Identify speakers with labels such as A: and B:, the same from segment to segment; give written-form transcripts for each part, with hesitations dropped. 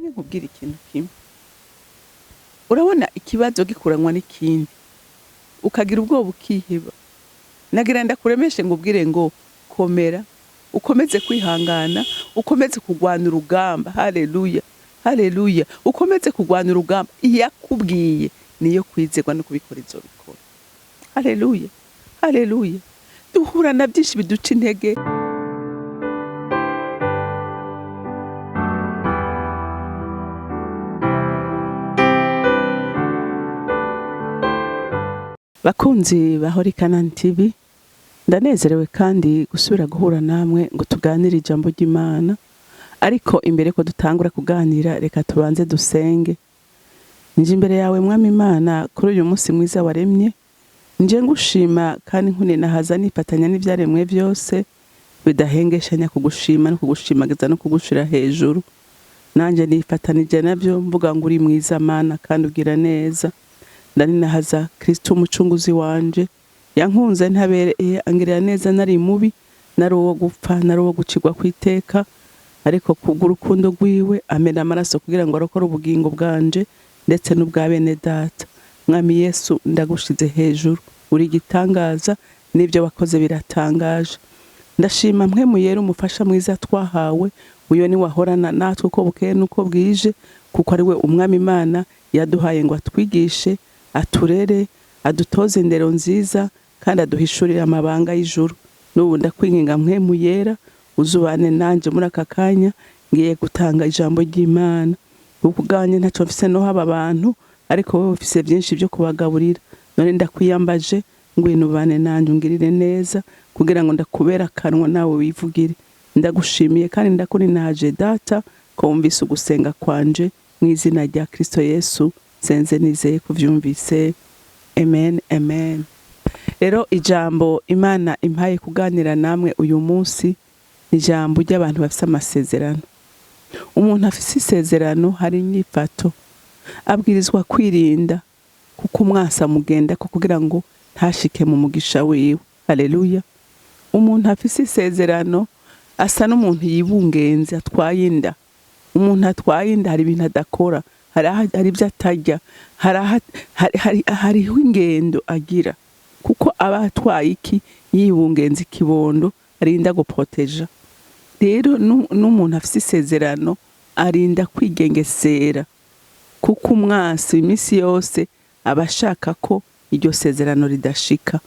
A: Nkubwire ikintu kimwe. Urabona ikibazo gikuranwa n'ikindi, ukagira ubwoba, ukiheba. Nagira ndakuremeshe ngo ubwire ngo komera, ukomeze kwihangana, ukomeze kurwana urugamba. Haleluya, haleluya! Ukomeze kurwana urugamba. Iyakubwiye niyo kwizerwa no kubikora izobikora. Haleluya, haleluya! Duhura na byinshi biduca intege. Bakunzi ba Holy Canaan TV, ndanezerewe kandi gusubira guhura namwe ngo tuganire ijambo ry'Imana. Ariko imbere ko dutangura kuganira, reka tubanze dusenge. Nje imbere yawe, Mwami Imana, kuri uyu munsi mwiza waremye. Nje ngushima kandi nkuninahaza, nifatanya n'ibyaremwe byose bidahengeshanya kugushima no kugushimagiza no kugushira hejuru. Nanjye nifatanije nabyo mvuga ngo uri mwiza, Mana, kandi ugira neza. Ndaninahaza Kristo umucunguzi wanje, yankunze ntabereye, angirira neza nari mubi, nari uwo gupfa, nari uwo gucirwa kwiteka, ariko kubw'urukundo rwiwe amena amaraso kugira ngo arokore ubugingo bwanje ndetse n'ubwa bene data. Mwami Yesu, ndagushize hejuru, uri igitangaza n'ibyo wakoze biratangaje. Ndashima Mpwemu Yera, umufasha mwiza twahawe. Uyo ni wahorana natwe uko bukeye n'uko bwije, kuko ari we Umwami Imana yaduhaye ngo atwigishe, aturere, adutoze indero nziza kandi aduhishurire amabanga y'ijuru. N'ubu ndakwinginga, Mpwemu Yera, uzubane nanje muri aka kanya ngiye gutanga ijambo ry'Imana. Ubwanjye ntacyo mfise no haba abantu, ariko wowe ufise byinshi byo kubagaburira. None ndakwiyambaje, ngwino ubane nanjye, ungirire neza kugira ngo ndakubera akanwa nawe wivugire. Ndagushimiye kandi ndakuninahaje, Data, ko wumvise ugusenga kwanje. Mu izina rya Kristo Yesu nsenze nizeye kuvyumvise, amen, amen. Rero ijambo Imana impaye kuganira namwe uyu munsi ni ijambo ry'abantu bafise amasezerano. Umuntu afise isezerano hari inyifato abwirizwa kwirinda, kuko umwasi amugenda ko kugira ngo ntashike mu mugisha wiwe. Haleluya! Umuntu afise isezerano asa n'umuntu yibungenze, atwaye inda. Umuntu atwaye inda hari ibintu adakora, hari ibyo atarya, hariho ingendo agira, kuko aba atwaye iki? Yibungenze ikibondo arinda guproteja. Rero n'umuntu afise isezerano arinda kwigengesera, kuko umwasi iminsi yose aba ashaka ko iryo sezerano ridashika.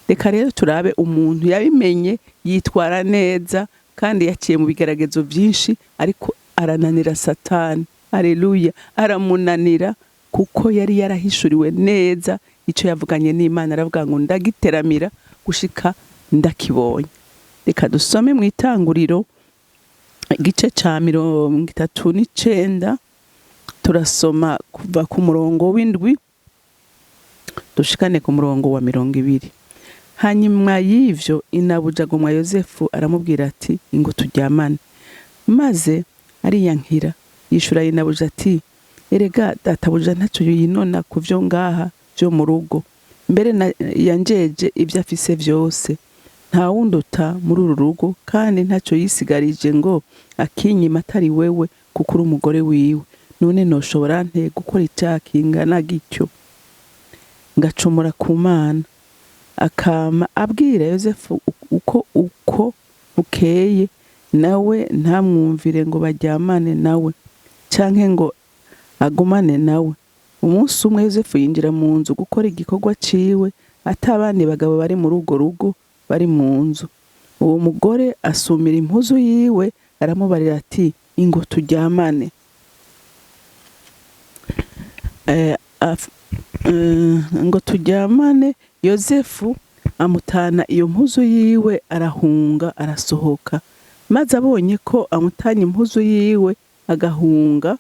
A: Reka rero turabe umuntu yabimenye, yitwara neza kandi yaciye mu bigeragezo byinshi, ariko arananira Satani. Aleluya! Aramunanira kuko yari yarahishuriwe neza icyo yavuganye n'Imana. Aravuga ngo ndagiteramira gushika ndakibonye. Reka dusome mu Itanguriro igice ca 39. Turasoma kuva ku murongo w'7 dushikane ku murongo wa 20. Hanyuma y'ivyo, inabuja agomwa Yosefu, aramubwira ati: "Ingo turyamane." Maze ariyankira. Yishura inabuja ati: "Erega databuja ntacyo yinona ku vyo ngaha vyo mu rugo, mbere yanjeje ibyo afise vyose. Nta wunduta muri uru rugo, kandi ntacyo yisigarije ngo akinyima atari wewe, kuko uri umugore wiwe. None noshobora nte gukora icyaha kingana gityo, ngacumura ku Mana?" Akama abwira Yosefu uko bukeye, nawe ntamwumvire ngo baryamane nawe canke ngo agumane nawe. Umunsi umwe Yosefu yinjira mu nzu gukora igikorwa ciwe, ata abandi bagabo bari muri urwo rugo bari mu nzu. Uwo mugore asumira impuzu yiwe, aramubarira ati: "Ingo turyamane." Ngo turyamane. Yosefu amutana iyo mpuzu yiwe, arahunga, arasohoka. Maze abonye ko amutanye impuzu yiwe, agahunga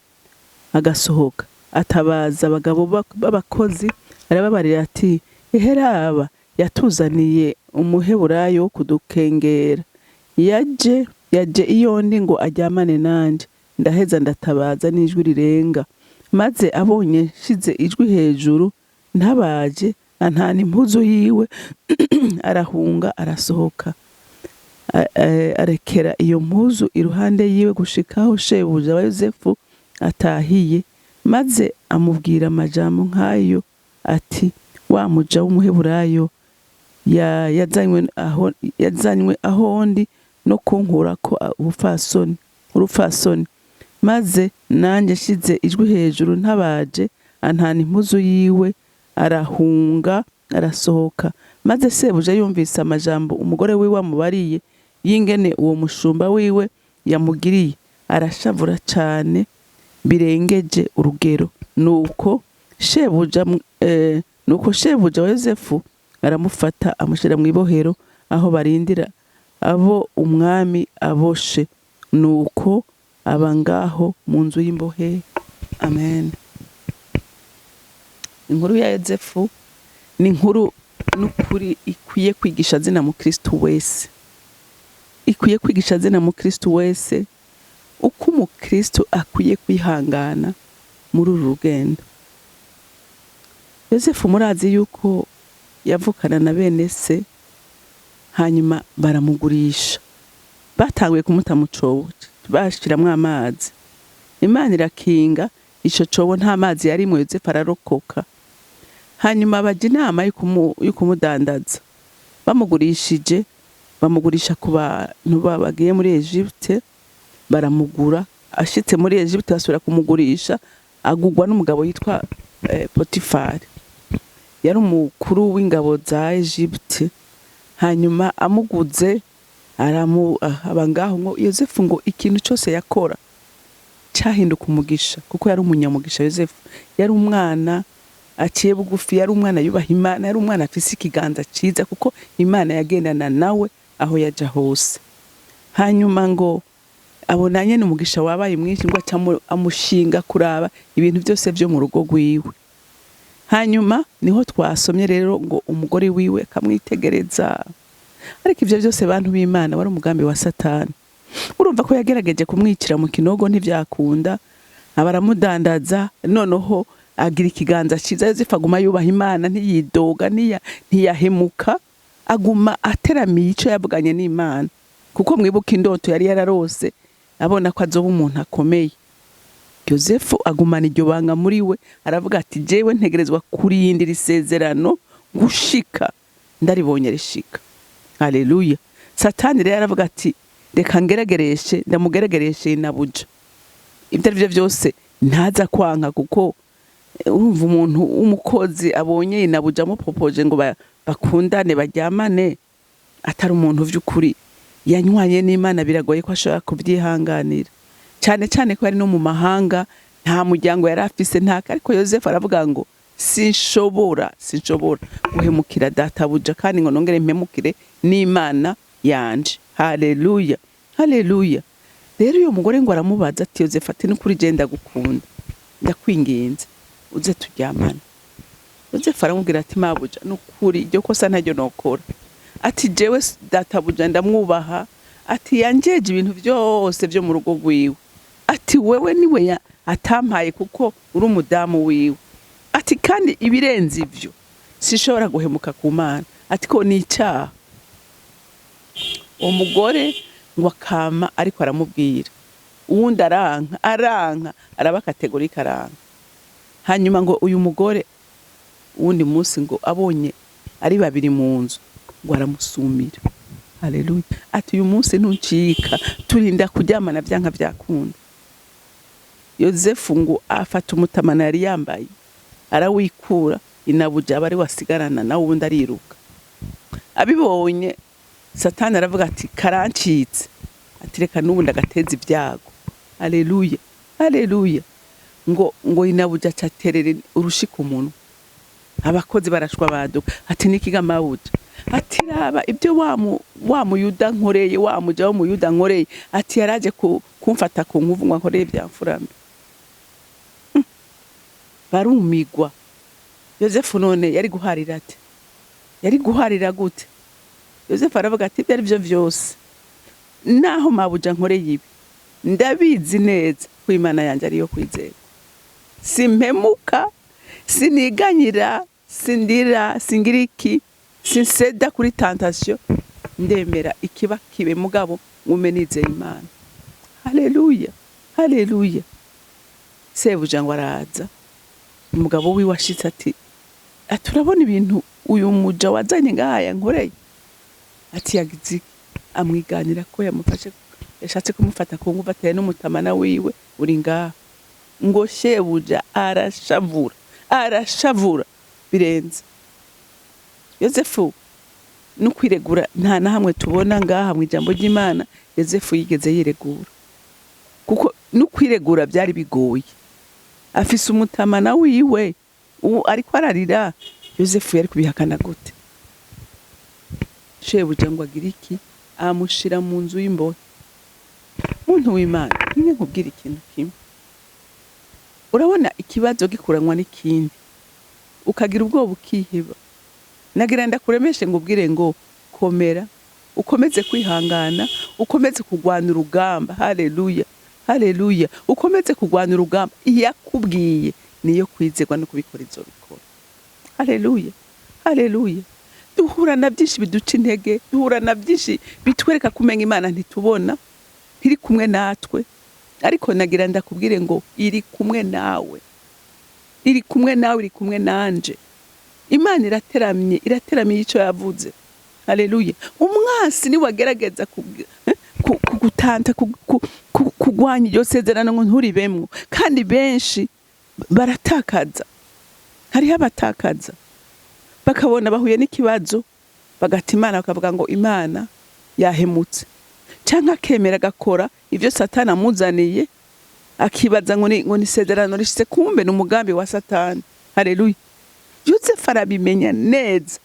A: agasohoka, atabaza abagabo b'abakozi, arababarira ati: "Eheraba, yatuzaniye Umuheburayo wo kudukengera. Yaje iyo ndi ngo aryamane nanje, ndaheza ndatabaza n'ijwi rirenga. Maze abonye nshize ijwi hejuru ntabaje, antana impuzu yiwe, arahunga, arasohoka." Arekera iyo mpuzu iruhande yiwe gushikaho shebuja wa Yosefu atahiye, maze amubwira amajambo nk'ayo ati: "Wa muja w'Umuheburayo yazanywe aho ndi no kunkurako ubupfasoni, urupfasoni. Maze nanjye nshize ijwi hejuru ntabaje, antana impuzu yiwe, arahunga, arasohoka." Maze sebuja yumvise amajambo umugore wiwe amubariye y'ingene uwo mushumba wiwe yamugiriye, arashavura cane birengeje urugero. Nuko shebuja wa Yosefu aramufata, amushyira mu ibohero aho barindira abo umwami aboshe. Nuko aba ngaho mu nzu y'imbohe. Amen. Inkuru ya Yosefu ni inkuru n'ukuri ikwiye kwigisha zina mukristu wese, ikwiye kwigisha zina mukristu wese uko umukristu akwiye kwihangana muri uru rugendo. Yosefu murazi yuko yavukana na bene se, hanyuma baramugurisha. Batanguye kumuta mu cobo, bashiramwo amazi. Imana irakinga ico cobo, nta mazi yarimwo, Yosefu ararokoka. Hanyuma baja inama yo kumudandaza. Bamugurishije, bamugurisha ku bantu bagiye muri Egypte, baramugura. Ashitse muri Egypte basubira kumugurisha, agugwa n'umugabo yitwa Potifari, yari umukuru w'ingabo za Egypte. Hanyuma amuguze, aramu aba ngaho. Ngo Yosefu ngo ikintu cyose yakora cyahinduka umugisha, kuko yari umunyamugisha. Yosefu yari umwana aciye bugufi, yari umwana yubaha Imana, yari umwana afise ikiganza ciza, kuko Imana yagendana nawe aho yaja hose. Hanyuma ngo abona nyene umugisha wabaye mwinshi, ngo aca amushinga kuraba ibintu byose vyo mu rugo rwiwe. Hanyuma niho twasomye rero ngo umugore wiwe akamwitegereza. Ariko ivyo byose, bantu b'Imana, wari umugambi wa Satani. Urumva ko yagerageje kumwicira mu kinogo, ntivyakunda, aba aramudandaza. Noneho agira ikiganza ciza. Yosefu aguma yubaha Imana, ntiyidoga, ntiyahemuka, aguma ateramiye ico yavuganye n'Imana, kuko mwibuka indoto yari yararose abona ko azoba umuntu akomeye. Yosefu agumana iryo banga muri we, aravuga ati: "Jewe ntegerezwa kurindira isezerano gushika ndaribonye rishika." Haleluya! Satani rero aravuga ati: "Reka ngeragereshe, ndamugeregereshe nabuja, ibyo ari byo byose ntaza kwanka." Kuko urumva umuntu w'umukozi abonye inabuja amupropoje ngo bakundane, baryamane, atari umuntu vy'ukuri yanywanye n'Imana, biragoye ko ashobora kubyihanganira, cyane cyane ko yari no mu mahanga, nta muryango yari afise, ntaka. Ariko Yosefu aravuga ngo: Sinshobora guhemukira databuja, kandi ngo nongere mpemukire n'Imana yanje." Haleluya, haleluya! Rero uyu mugore ngo aramubaza ati: "Yosefu," ati, "n'ukuri je ndagukunda, ndakwinginze uze turyamane." Yosefu aramubwira ati: "Mabuja, n'ukuri iryo kosa ntaryo nokora." Ati: "Jewe databuja ndamwubaha." Ati: "Yanjeje ibintu byose byo mu rugo rwiwe." Ati: "Wewe niwe atampaye kuko uri umudamu wiwe." Ati: "Kandi ibirenze ivyo, sinshobora guhemuka ku Mana." Ati ko ni icyaha. Uwo mugore ngo akama ariko aramubwira, uwundi aranka, aranka, araba catégorique, aranka. Hanyuma ngo uyu mugore uwundi munsi ngo abonye ari babiri mu nzu, ngo aramusumira. Haleluya! Ati: "Uyu munsi ntuncika, turinda kuryamana byanka byakunda." Yosefu ngo afata umutamana yari yambaye, arawikura, inabuja aba ari wasigarana nawe, ubundi ariruka. Abibonye, Satani aravuga ati: "Karancitse." Ati: "Reka n'ubundi agateza ibyago." Haleluya, haleluya! Ngo inabuja acaterere urushi ku munwa, abakozi barashwa baduka. Ati: "Nikiga mabuja?" Ati: "Raba ibyo wa muyuda nkoreye, wa muja w'Umuyuda nkoreye." Ati: "Yaraje kumfata ku nkuvu ngo ankoreye ibya mfurambi." Barumigwa. Yosefu none yari guharira ate? Yari guharira gute? Yosefu aravuga ati: "Ibyo ari byo byose, naho mabuja nkoreye ibi, ndabizi neza ko Imana yanjye ariyo kwizerwa. Simpemuka, siniganyira, sindira, singira iki, sinseda kuri tentation. Ndemera ikiba kibe, mugabo ngume nizeye Imana." Haleluya, haleluya! Sebuja ngo araza, umugabo wiwe ashitse ati: "Urabona ibintu uyu muja wazanye ngaha yankoreye?" Ati: "Yagize iki?" Amwiganira ko yamufashe, yashatse kumufata ku nguvu, ateye n'umutamana wiwe uri ngaha. Ngo shebuja arashavura, arashavura birenze. Yosefu no kwiregura nta na hamwe tubona ngaha mu ijambo ry'Imana Yosefu yigeze yiregura, kuko no kwiregura byari bigoye, afise umutamana wiwe ubu ariko ararira. Yosefu yari kubihakana gute? Shebuja ngo agire iki? Amushira mu nzu y'imbohe. Muntu w'Imana, nyine nkubwira ikintu kimwe: urabona ikibazo gikuranwa n'ikindi, ukagira ubwoba, ukiheba. Nagira ndakuremeshe ngo ubwire ngo komera, ukomeze kwihangana, ukomeze kurwana urugamba. Haleluya, haleluya! Ukomeze kurwana urugamba. Iyakubwiye niyo kwizerwa, no kubikora izobikora. Haleluya, haleluya! Duhura na byinshi biduca intege, duhura na byinshi bitwereka kumenya Imana ntitubona, ntiri kumwe natwe. Ariko nagira ndakubwire ngo iri kumwe nawe, iri kumwe nawe, iri kumwe nanje. Imana irateramye, irateramiye icyo yavuze. Haleluya! Umwasi niwagerageza kugutanta, kugwanya iryo sezerano ngo nturibemwo. Kandi benshi baratakaza, hariho abatakaza bakabona bahuye n'ikibazo, bagata Imana, bakavuga ngo Imana yahemutse, canke akemera agakora ivyo Satani amuzaniye, akibaza ngo ni isezerano rishitse, kumbe ni umugambi wa Satani. Haleluya! Yosefu arabimenya neza.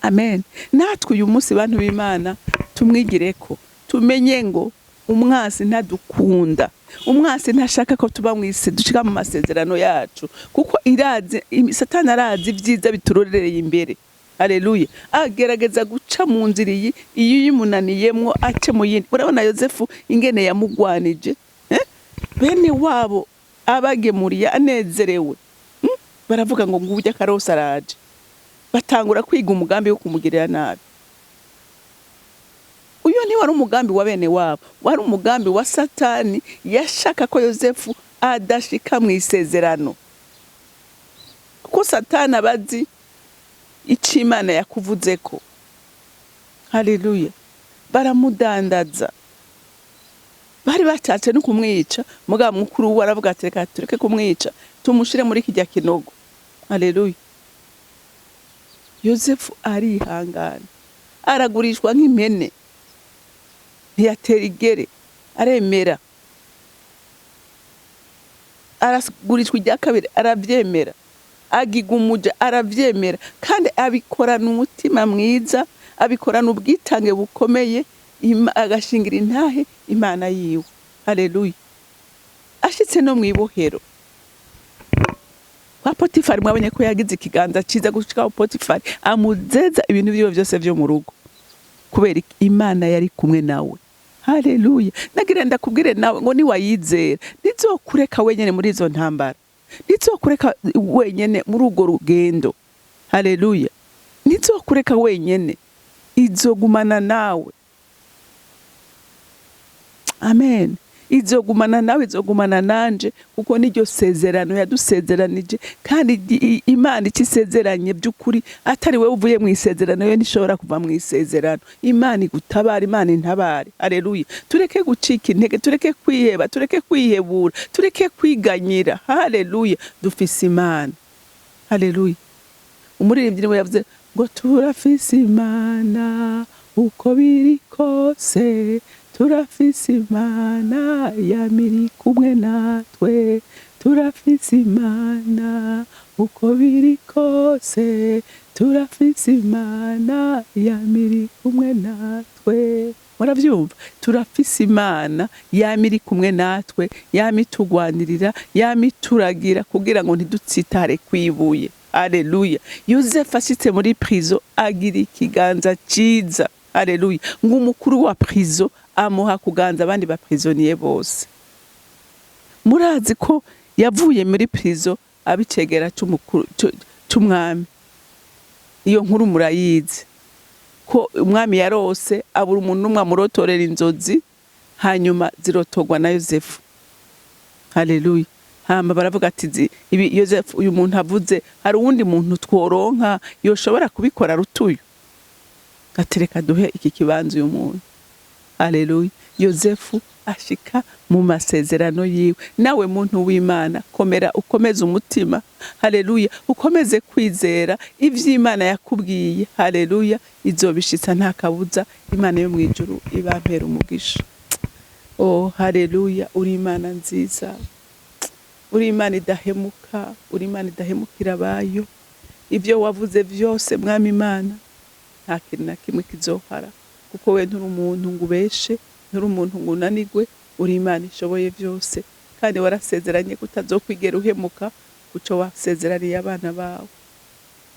A: Amen. Natwe uyu munsi, bantu b'Imana, tumwigireko, tumenye ngo umwasi ntadukunda, umwasi ntashaka ko tuba mu isi, dushika mu masezerano yacu, kuko irazi, Satani arazi ibyiza biturorereye imbere. Haleluya! Agerageza guca mu nzira iyi, iyo uyimunaniyemwo ace mu yindi. Urabona Yosefu ingene yamugwanije, eh? Bene wabo abagemuriye anezerewe, Baravuga ngo ngurya akarose araje, batangura kwiga umugambi wo kumugirira nabi. Uyu ntiwari umugambi wa bene wabo, wari umugambi wa Satani. Yashaka ko Yosefu adashika mu isezerano, kuko Satani aba azi icyo Imana yakuvuzeko. Haleluya! Baramudandaza, bari batatse no kumwica. Mugabo mukuru we aravuga ati: "Reka tureke kumwica, tumushire muri kijya kinogo." Haleluya! Yosefu arihangana, aragurishwa nk'impene, ntiyatera igere, aremera. Aragurishwa irya kabiri, arabyemera. Agiga umuja, arabyemera, kandi abikorana umutima mwiza, abikorana ubwitange bukomeye, agashingira intahe Imana yiwe. Haleluya! Ashitse no mw'ibohero kwa Potifari, mwabonye ko yagize ikiganza ciza gushika aho Potifari amuzeza ibintu vyiwe vyose vyo mu rugo. Kubera iki? Imana yari kumwe nawe. Haleluya! Nagira ndakubwire nawe ngo niwayizera, ntizokureka wenyene muri izo ntambara, ntizokureka wenyene muri urwo rugendo. Haleluya! Ntizokureka wenyene, izogumana nawe. Amen. Izogumana nawe, izogumana nanje, kuko niryo sezerano yadusezeranije. Kandi Imana icyo isezeranye by'ukuri, atari wowe uvuye mu isezerano, yo ntishobora kuva mu isezerano. Imana igutabara, Imana intabare. Haleluya! Tureke gucika intege, tureke kwiheba, tureke kwihebura, tureke kwiganyira. Haleluya! Dufise Imana. Haleluya! Umuririmbyi niwe yavuze ngo: "Turafise Imana uko biri kose, turafise Imana yamiri kumwe natwe, turafise Imana uko biri kose, turafise Imana yamiri kumwe natwe." Muravyumva? Turafise Imana yama iri kumwe natwe, yama itugwanirira, yama ituragira kugira ngo ntidutsitare kwibuye. Aleluya! Yosefu ashitse muri prison agira ikiganza ciza. Aleluya! Ngo umukuru wa prison amuha kuganza abandi ba prisonniers bose. Murazi ko yavuye muri prison abicegera c'umukuru c'umwami. Iyo nkuru murayizi, ko umwami yarose abura umuntu n'umwe amurotorera inzozi, hanyuma zirotorwa na Yosefu. Haleluya. Hama baravuga ati: "Ibi Yosefu uyu muntu avuze, hari uwundi muntu tworonka yoshobora kubikora rutuyu?" Ati: "Reka duhe iki kibanza uyu muntu." Haleluya. Yosefu ashika mu masezerano yiwe. Nawe muntu w'Imana, komera, ukomeze umutima. Haleluya. Ukomeze kwizera ivy'Imana yakubwiye. Haleluya. Izobishitsa nta kabuza. Imana yo mw'ijuru ibampera umugisha. Oh, haleluya. Uri Imana nziza, uri Imana idahemuka, uri Imana idahemukira abayo. Ibyo wavuze vyose, Mwami Imana, nta kintu na kimwe kizohara, kuko we nturi umuntu ngo ubeshe, nturi umuntu ngo unanigwe. Uri Imana ishoboye byose, kandi warasezeranye ko utazokwigera uhemuka kuco wasezeraniye abana bawe.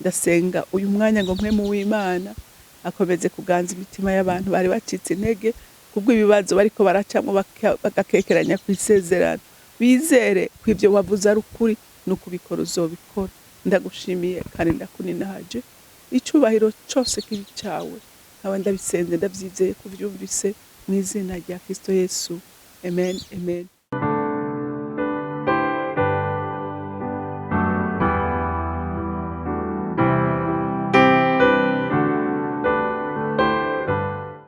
A: Ndasenga uyu mwanya ngo Mpwemu w'Imana akomeze kuganza imitima y'abantu bari bacitse intege kubw'ibibazo bariko baracamwo, bagakekeranya ku isezerano. Bizere ko ibyo wavuze ari ukuri, n'ukubikora uzobikora. Ndagushimiye kandi ndakuninahaje. Icubahiro cose kiri cawe. Nkaba ndabisenze ndavyizeye kuvyumvise, mu izina rya Kristo Yesu. Amen, amen.